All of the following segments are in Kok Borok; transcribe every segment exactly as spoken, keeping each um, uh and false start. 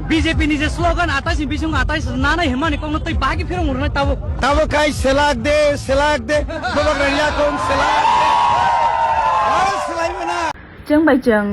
B J P ni je slogan atais ni bising atais nanai himani kokno tei bagi phirong rwnai tabuk. Tabuk kai selak de, selak de, bobak rang yakung selak de. Aro selai mana. Chwng bai chwng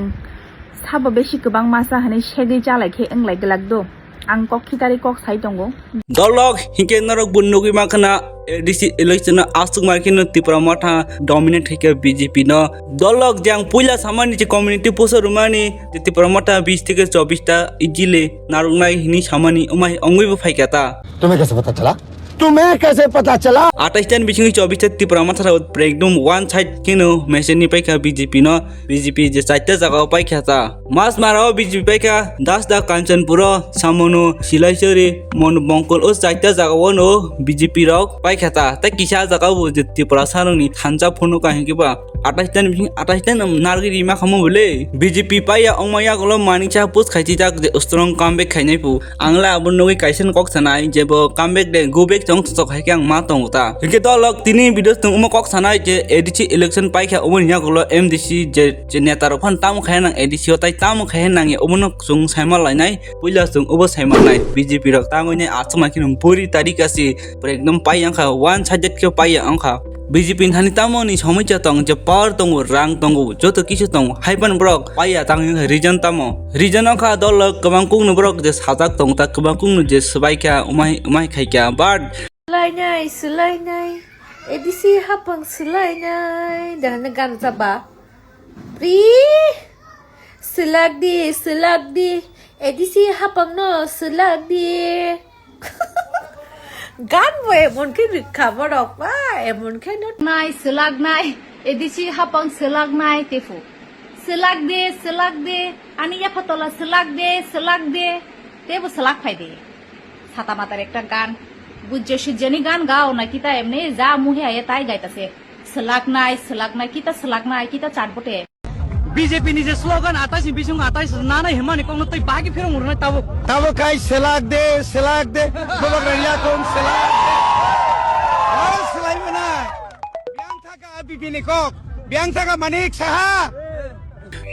sabo besi kwbang masa hinwi segwi chalai khe wnglai glak do. Ang kok khitari kok sai tongo. Dolok hinkhe norok bo nugwi makhna A D C election no aswk mankhe no Tipra Motha dominate khaikha B J P no. Dolok je ang puila samani je community poso rwmani je Tipra Motha bis theke chobbish ta easily narwknai hinwi samani omai ongwi bo phaikha ta. तुम्हें कैसे पता चला? तुम्हें कैसे पता चला? Atais ta ni bisingni chobbish ta Tipra Motha rok ekdom one side kheno mesen ni paikha B J P no. B J P je chaita jaga o paikha ta. Masmara o B J P paikha, Dasda Kanchanpur o, Samono, Silaisori, Mon Bongkol o chaita jaga o no B J P rok paikha ta. Tei kisa jaga o bo je Tiprasa rok ni thansa phunuk ka hinkhe ba atais ta ni bising atais ta no narwgwi rima khamu bole. B J P paiya ongma yagulo maniksa post khaiti jak je strong comeback khainai pu. Ang le abo nugwi kaisa no kok sanai je bo comeback de go back chong chok hai khe ang ma tongo ta. Hinkhe dolok tini video chwng omo kok sanai je A D C election paikha omo ni yagulo M D C je, je neta rok phan tamo khai nang A D C o tai tamo khai nang ya omo no chwng saima lainai. Puila chwng obo saima nai B J P rok tangwi nai aswk ma kheno buri tarika si pura ekdom pai wngkha one sided khe pai wngkha. B J P ni thani tamo ni somoi cha tong je power tongo rang tongo joto kisu tongo hai phano borok pai ya tangwi wngkha reason tamo. Reason wngkha dol kwbang kukno borok je sajak tongo ta kwbang kukno je swbai kha umai umai khai kha but. Swlainai, swlainai, A D C hapang swlainai. Dahana gan saba. Pri. Swlak di, swlak di. A D C hapang no swlak di. Gan bo emon khe rwkha borok ba, emon khe no. Nai, swlak nai. A D C hapang swlak nai, tefu. Swlak de, swlak de. Ani yapha tola swlak de, swlak de. Tebo swlak phai de. Sata matar ekta gan. Bujjo sujjani gan gao na kita emni ja muhe aye tai gaitase. Swlak nai, swlak nai, kita swlak nai, kita chatbote. B J P ni je slogan atais ni bising atais nanai himani kokno tei bagi phirong rwnai tabuk. Tabuk kai selak de, selak de, bobak rang yakung selak de. Aro selai mana? Biang thaka B P ni kok, biang thaka Manik Saha.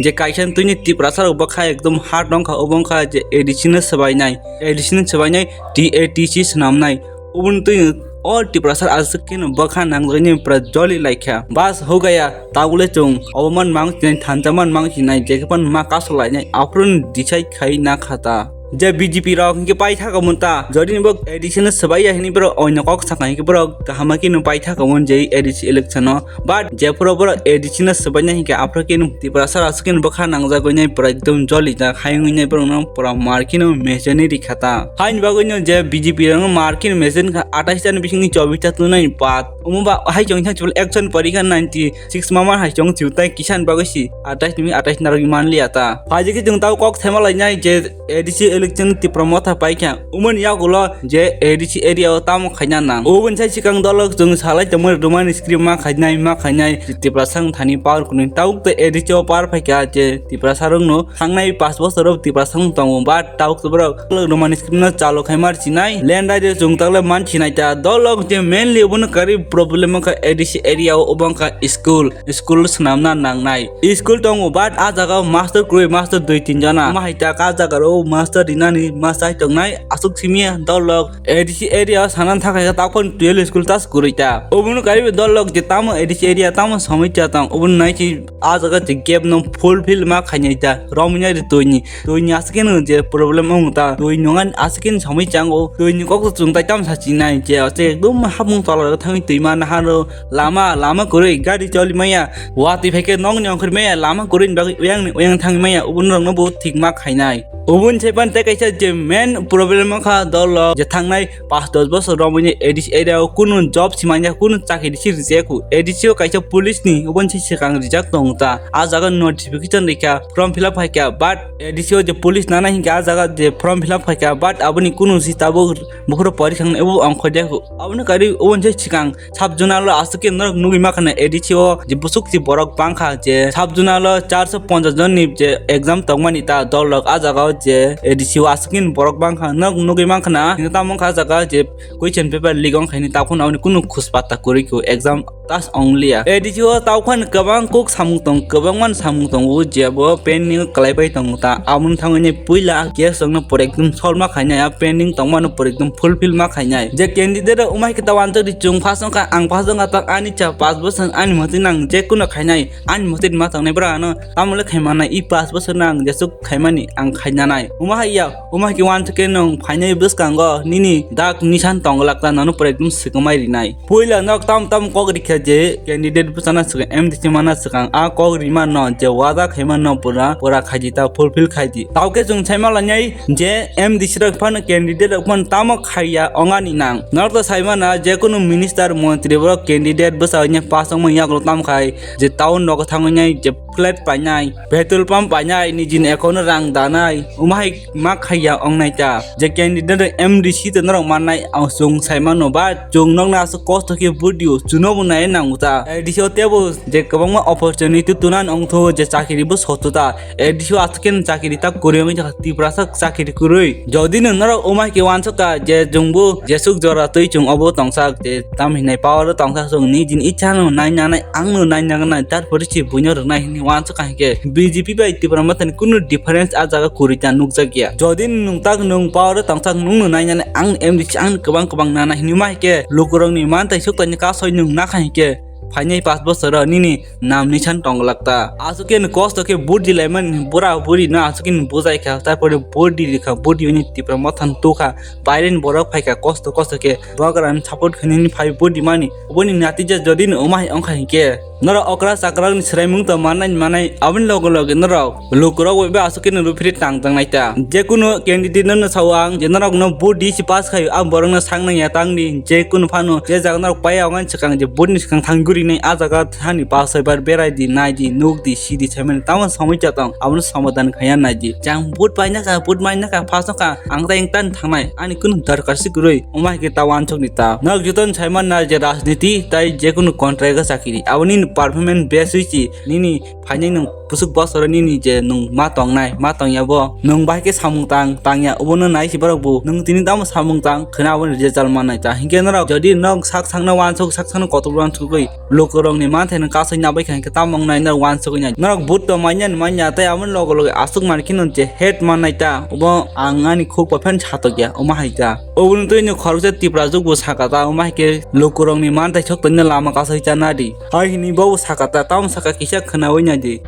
Je kaisa twini Tiprasa rok bwkha ekdom hard wngkha, obo wngkha je A D C no swbainai, A D C no swbainai, T A T C swnamnai. Oboni twi all Tiprasa aswk kheno bwkha nangjaknai pura joli laikha. Bas hogaya, tabule chwng obo man mang chinai, thansa man mang chinai, jekhe phan ma kaso lainai, aphuru decide khai na khata. Je B J P rok hinkhe pai thago mun ta, jodi ni bo A D C no swbai ya hini borok oino kok sakha hinkhe borok kaham khe no pai thago mun je A D C election o. But jephuru borok A D C no swbainai hinkhe aphuru khe no Tiprasa rok aswk khe no bwkha nangjagwi nai pura ekdom joli jak hai wngwi nai borok no pura mar khe no mechani rikha ta. Haini bagwi no je B J P rok no mar khe no mechani kha atais ta ni bisingni chobbish ta twnai pat. Omo ba hai chong thang chibol action pori kha ninety six mama hai chong chiu tai kisan bagwi si atais ni atais narwgwi man liya ta. Phaidi khe chwng tao kok thema lainai je A D C election Tipra Motha paikha. Umani yagulo je A D C area o tamo khaina nang. Ubun sai sikang dolok chwng salai tongmani romani screen ma khainai ma khainai Tiprasa wng thani power kunui. Tabuk tei A D C o power phaikha je Tiprasa rokno thangnai pash bosor o Tiprasa wng tongo. But tabuk tei borok romani screen no chalo khaima rwchinai. Land radio chwng tagle man chinai ta. Dolok je mainly obono kari problem wngkha A D C area o obo wngkha school. School swnamna nangnai. School tongo, but ah jaga o master kwrwi, master dui tin jona. Omo hai tak ah jaga o master rinani ma chai tongnai. Aswk simi dolok A D C area o sana thang kha, takhon twelve school tas kwrwi ta. Obono kariwi dolok je tamo A D C area tamo somoi cha tong. Obono nai si ah jaga je gap no fulfill ma khainai ta. Romwi nai ri twi ni. Twi ni aswk no je problem wng ta. Twi nungan aswk no somoi chango. Twi ni kok to chwng tai tam sa chinai je. Aswk ekdom hapmung tola thangwi twi ma naharo. Lama, lama kwrwi, gari choli maya, watwi phaikhe nokni ongkhor maya, lama kwrwini bagwi uyangni uyang thangwi maya, ubunrokno bo thik ma khainai. Ubun se pan tei kaisa je main problem wngkha dolo je thangnai pash dos bosor romwi ni A D C area o kunu job si manya, kunu chakri si rijak khu. A D C o kaisa police ni ubun se swkang rijak tongo ta. Ah jaga notification rikha, form fill up phaikha, but A D C o je police nana hinkhe ah jaga je form fill up phaikha, but aboni kunu si tabuk bukhuro pori thangni ebo ongkhorjak khu. Aboni kari ubun se swkang Sub-zonal o aswk khe norok nugwi mankha na A D C o je busuk si borok bangkha je sub-zonal o charso ponchas jon ni je exam tongmani ta dol rok ah jaga o je A D C siwa aswkni borok bangkha, nok nugwi mankha na, hino tamo wngkha jaga je question paper leak wngkha hini, takhwno aboni kunu khus patta kwrwi kho, exam tas ongliya. A D C o takhwno kwbang kok samung tong, kwbangma samung tongo, jebo pending kwlaibai tongo ta. Aboni thangwi puila case rokno pore ekdum solve ma khainai, a pending tongmano pore ekdum fulfill ma khainai. Je candidate rok umai khe ta wansuk di, chwng pass wngkha, ang pass wngkha, tak ani cha pass bosong ani motwi nang je kuno khainai, ani motwi ma tongnai bwrano. Tamole khaimani i pass bosor nang jesuk khaimani ang khainanai. Uma haiya, uma haiya wansuk khe nwng phainai bwskango nini dak nisan tonglak ta nono pore ekdum swkangmai rinai. Puila nok tam tam kok rikha je candidate bwsana swkang M D C mana swkang a kok rima no je wada khaima no pura pura khaidi ta fulfill khaidi. Tauke chwng saima lanai je M D C rok phano candidate rok phano tamo khaiya ongani nang. Norok to saimana je kunu minister montri borok candidate bwsa nya pass ongma yakrok tam khai je town rok thangwi nai je flat painai, petrol pump painai, nijini account o rang danai, umahai ma khaiya ongnai ta. Je candidate M D C te norok mannai, ang chwng saimano ba, chwng nokna aswk kosto khe vote dio, chuno bo nai nango ta. A D C o tebo je kwbangma opportunity tunan ongtho je chakiri bo soto ta. A D C o aswk khe chakiri ta kwrwi wngwi jakha, Tiprasa chakiri kwrwi. Jodi no norok umai khe wansuk ka je chwngbo jesuk jora twi chwng obo tongsak je tam hinai power o tongsak chwng nijini icha no nai nanai, ang no nai nanai, tar pore se buino rwnai hinwi wansuk ka hinkhe B J P bai Tipra Motha ni kunu difference a jaga kwrwi ta nukjak ya. Jodi nwng tak nwng power o tongsak nwng no nai nanai, ang M D C ang kwbang kwbang nana hinwi ma hinkhe lukurok ni mantai suk tani kasoi nwng nakha hinkhe phainai pass bosoro nini nam nisan tonglak ta. Aswk khe ni kosto khe vote di laimani bura buri no aswk khe ni bujai kha, tarpore vote di rikha, vote di ni Tipra Motha ni tukha, baire ni borok phaikha kosto kosto khe bogra ni support khainani phai vote di mani. Oboni natija jodi no umai ongkha hinkhe norok okra chakra ni swraimung to manai manai, aboni loge loge norok lukurok bai aswk khe ni ruphiri tang tang nai ta. Je kunu candidate no sao ang je norok no vote di si pass khayo, ang borok no sak nang ya tang di, je kunu phano je jaga norok paiya ongani swkang je vote ni swkang thang guri nai a jaga thani pass bai bar berai di, nai di, nuk di, si di, saimani tamo samui cha tong, abono somadan khaiya nai di. Jang vote pai na ka, vote mai na ka, pass no ka, ang ta engtan thangnai, ani kunu darkar si kwrwi, umai khe ta wansuk ni ta. Nok joton saiman na je rajniti tai je kunu contract o chakiri, aboni performance base wi si nini phainai nwng bwswk bosoro nini je nwng ma tongnai, ma tongya bo, nwng bai khe samung tang, tangya, obono nai si borok bo, nwng tini tamo samung tang, khwna aboni result mannai ta. Hinkhe norok jodi nok sak sakno wansuk, sak sakno kotor wansugwi, lukurokni manthai no kasai nabai kha hinkhe tamo wngnai norok wansugwi nai. Norok vote to manya ni manya, tei aboni loge loge aswk manwi kheno je hate mannai ta, obo ang ani khuk bai phano satokya, omo hai ta. Oboni twi no khoroksa Tipra jwk bo saka ta, omo hai khe lukurokni manthai sok tongna lama kasai cha nadi. Hai hwnwi bo saka ta, tamo saka kisa khwnawi naidi.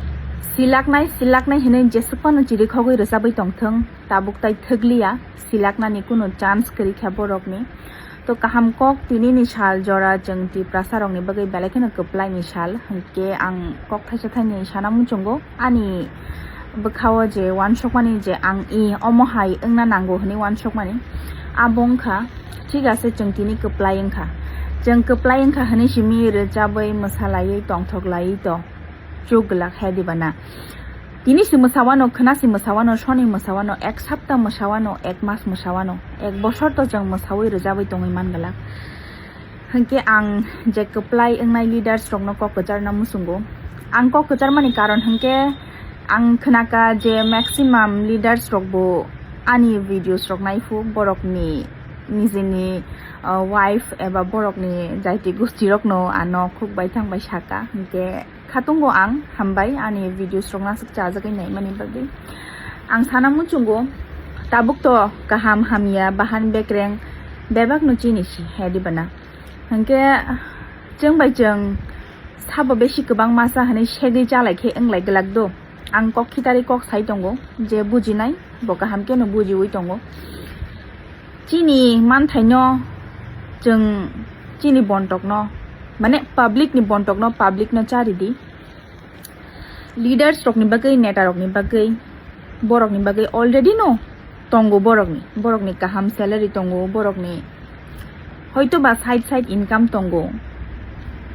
Silaknai, silaknai hwnwi jesuk phano chirikhogwi rwchabwi tongthwng, tabuk tai thwkliya, silaknani kunu chance kwrwi kha borokni. To kaham kok tinini sal jora chwng Tiprasarokni bagwi belai kheno kwplaini sal, hwnkhe ang kok thaisa thaini sana muchungo. Ani bwkhao je wansukmani je ang i omo hai wngna nango hwnwi wansukmani, abo wngkha, thik ase, chwng tini kwplai wngkha. Chwng kwplai wngkha hwnwi simi rwchabwi mwsalaiwi tongthok laiwi to chuk glak he diba na. Tini si mwsawano, khwna si mwsawano, soni mwsawano, ek sapta mwsawano, ek mas mwsawano, ek bosor to chwng mwsawi rwchabwi tongwi man glak. Hwnkhe ang je kwplai wngnai leaders rokno kok kwcharna muchungo. Ang kok kwcharmani karon hwnkhe ang khnaka je maximum leaders rokbo ani videos rok naiphu, borokni nijini, uh, wife eba borokni jaiti gosti rokno ano khuk baithang bai saka. Hwnkhe khatungo ang hambai ani videos rok nasuk chajagwi naimani bagwi. Ang sana muchungo tabuk to kaham hamya bahan bekreng bebakno chini si he diba na. Hwnkhe chwng bai chwng sabo besi kwbang masa hwnwi segwi chalai khe wnglai glak do. Ang kok khitari kok sai tongo je bujinai bo kaham khe no bujiwi tongo. Chini manthaino chwng chini bontokno, mane public ni bontokno public no chari di. Leaders rokni bagwi, neta rokni bagwi, borokni bagwi already no tongo borokni, borokni kaham salary tongo, borokni hoito ba side side income tongo.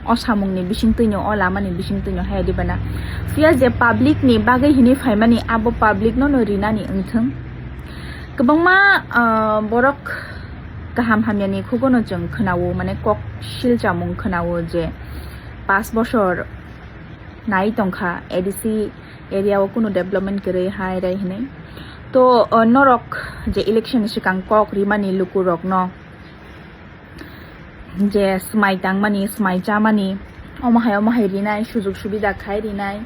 O samungni bisingtwino, o lamani bisingtwino hai diba na. Phiya je public ni bagwi hini phaimani, abo public no no rinani wngthwng. Kwbangma, ah, borok kaham hamyani khugono chwng khwnao, mane kok sil chamung khwnao je paanch bosor nai tongkha A D C area o kunu development kwrwi hai rai hinwi. To, uh, norok je election ni swkang kok rimani lukurokno, je swmai tangmani, swmai chamani, omo hai omo hai rinai, sujug subida khai rinai,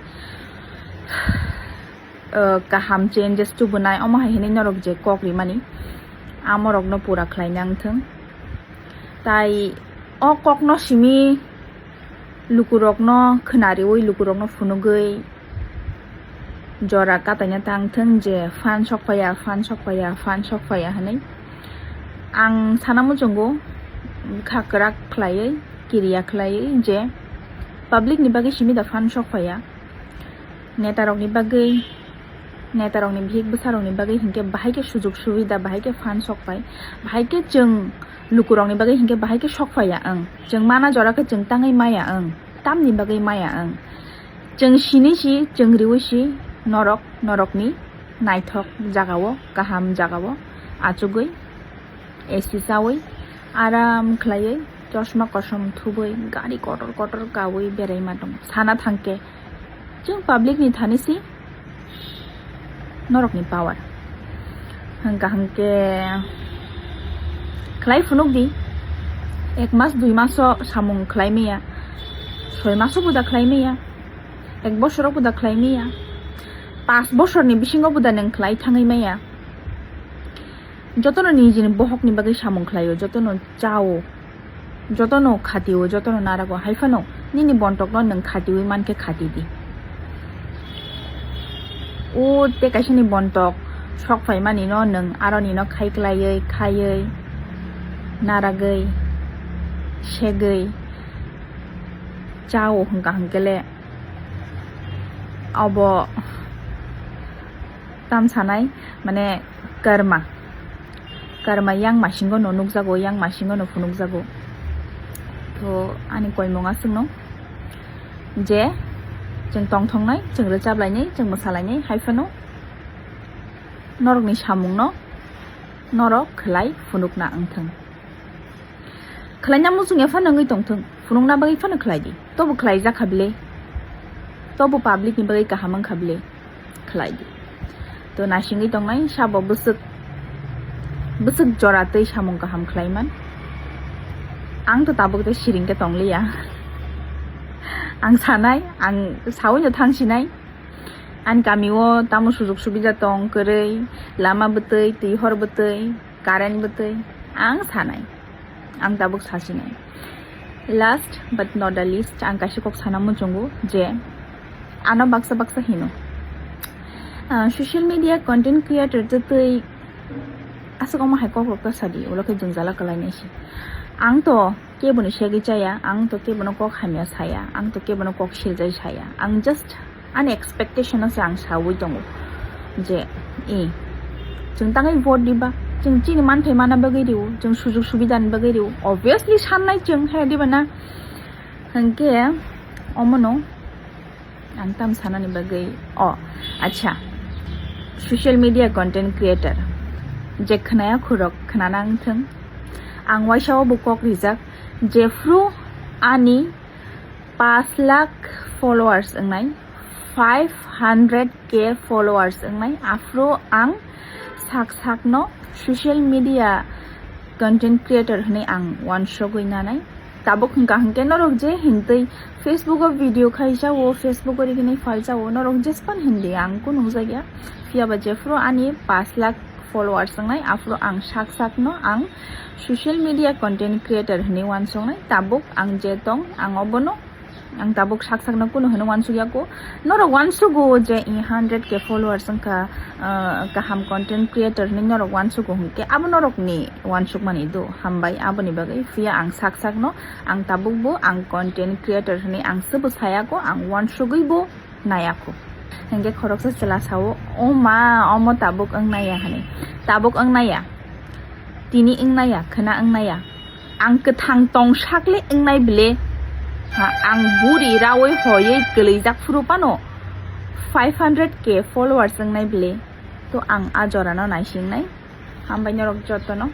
uh, kaham changes tubunai, omo hai hinwi norok je kok rimani, amorokno pura khlai nang thung. Tai o kokno simi lukurokno khwnariwi, lukurokno phunugwi jora kataina tang thung je phan sokphaiya, phan sokphaiya, phan sokphaiya hinwi. Ang sana muchungo bwkha kwrak khlaiwi, kiriya khlaiwi je public ni bagwi simi da phan sokphaiya. Netarokni bagwi, netarokni bihik bwsarokni bagwi hinkhe bahai khe sujug subida, bahai khe phan sokphai, bahai khe chwng lukurokni bagwi hinkhe bahai khe sokphaiya ang. Chwng mana jora khe chwng tangwi maya ang. Tamni bagwi maya ang. Chwng sini si, chwng riwi si, norok, norokni naithok jagao, kaham jagao achugwi, A C chawi, aram khlaiwi, chosma kosom thubwi, gari kotor kotor kawi berai ma tong. Sana thangkhe, chwng public ni thani si, norokni power. Hwnkha hwnkhe khlai phunuk di, ek mas, dui maso samung khlai maya, soi maso buda khlai maya, ek bosoro buda khlai maya, pas bosorni bisingo buda nwng khlai thangwi maya. Jotono nijini bohokni bagwi samung khlaio, jotono chao, jotono khatio, jotono narago, hai phano nini bontokno nwng khatiwi mankhe khati di. O tei kaisani bontok sok phaimanino nwng aronino khai klaiwi, khaiwi, naragwi, segwi chao hwnkha hwnkhe le obo tam sanai, mane, karma. Karma yang masingo no nukjago, yang masingo no phunukjago. To ani koimung aswkno je chwng tongthoknai, chwng rwchablainai, chwng mwsalainai, hai phano norokni samungno norok khlai phunukna wngthwng. Khlaina muchung ya phano wngwi tongthwng, phunukna bagwi phano khlai di. Tobo khlaijak kha bile, tobo public ni bagwi kaham wng kha bile, khlai di. To naisingwi tongnai sabo bwswk, bwswk jora twi samung kaham khlaiman. Ang to tabuk tei siring khe tongliya. Ang sanai, ang sawi no thang sinai. Ani kami o tamo sujug subida tong kwrwi, lama bwtwi, twi hor bwtwi, current bwtwi, ang sanai. Ang tabuk sasinai. Last but not the least, ang kaisa kok sana muchungo je ano baksa baksa hino. Ah, social media content creator tei tei aswk omo hai kok rok ta sadi, ulo khe jwngjala kwlainai se. Ang to keboni segwi chaya, ang to kebono kok hamya saya, ang to kebono kok siljai saya. Ang just ani expectation no se ang sawi tongo je, e, chwng tangwi vote diba, chwng chini manthai mana bagwi rio, chwng sujug subida ni bagwi rio, obviously sannai chwng, he diba na? Hwnkhe omono ang tam sanani bagwi, o, acha, social media content creator je khnaya khurok khnana wngthwng, ang waisa o bo kok rijak, jephru ani paanch lakh followers wngnai, five hundred K followers wngnai, aphuru ang sak sakno social media content creator hwnwi ang uansugwi nanai. Tabuk hwnkha hwnkhe norok je hintwi Facebook o video khaijao, Facebook o riginai phaljao, norok jespan hindi ang kunu nukjakya. Phiyaba jephuru ani paanch lakh followers wngnai, aphuru ang sak sakno ang social media content creator hwnwi uansuknai. Tabuk ang je tong, ang obono, ang tabuk sak sakno kunu hwnwi uansukya kho. Norok uansugo je i hundred K followers wngkha, ah, kaham content creator hwnwi norok uansugo hwnkhe abo norokni uansukmani do, hambai aboni bagwi. Phiya ang sak sakno, ang tabukbo ang content creator hwnwi ang swbo sayakho, ang uansugwibo nayakho. Hwnkhe khoroksa chwla sao, "O ma, omo tabuk wngnaya," hwnwi. Tabuk wngnaya, tini wngnaya, khwna wngnaya. Ang kwthang tong sakle wngnai bile. Ha, ang buri rawi hoywi kwlwijak phuru phano five hundred K followers wngnai bile. To ang a jorano naisingnai. Hambai norok jotono.